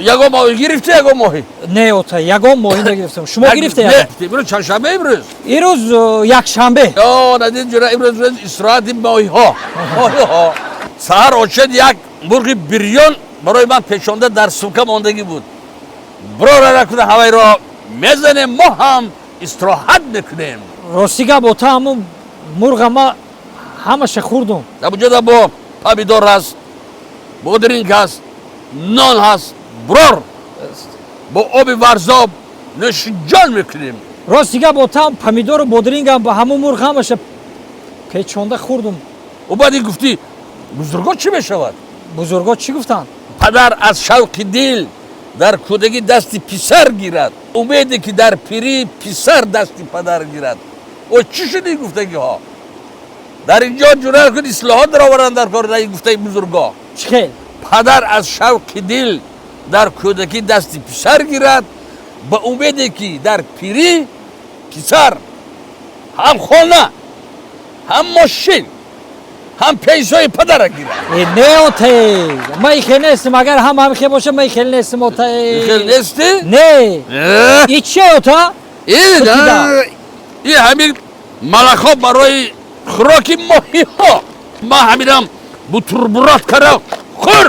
Ягон моҳӣ гирифтӣ, ягон моҳӣ? Не, ота, ягон моҳӣ нагирифтам. Шумо гирифта ягон? Не, имрӯз чандшанбе имрӯз? Ирӯз якшанбе. Ё, надид, ҷура, имрӯз рӯз истироҳати моҳиҳо. Моҳиҳо. Саҳар очед як мурғи бирён барои ман печонда дар сумка мондагӣ буд. Бирора, накуна ҳавайро мезанем, мо ҳам истироҳат мекунем. Рости гап, ота, ҳамун мурға ма ҳамаша хӯрдум. Дар бо помидор ҳаст, бодринг ҳаст, нон ҳаст. Бирор, бо оби Варзоб нӯшиҷон мекунем. Рости гап, ота, помидору бодрингам ба ҳамун мурғ ҳамаша печонда хӯрдум. Ӯ баъди гуфтӣ, бузургон чӣ мешавад? Бузургон чӣ гуфтанд? Падар аз шавқи дил дар кӯдагӣ дасти писар гирад, умеде ки дар пирӣ писар дасти падар гирад. О, чӣ шуд ин гуфтагиҳо? Дар ин ҷо ҷуръат кун, ислоҳот дароваранд дар кор ин гуфтаи бузургоҳ. Чӣ хел? Падар аз шавқи дил дар кӯдакӣ дасти писар гирад, ба умеде ки дар пирӣ писар ҳам хона, ҳам мошин, ҳам пенсияи падара гирад. Э, не, оте, ма ихел нестам. Агар ҳам ҳамихел боша, ма ихел нестам, оте. Ихел нестӣ? Не. Э? И чи, ота? Ин Кутида. И ҳамин малахҳо барои хӯроки моҳиҳо. Ма ҳаминам бутерброд кара хӯр.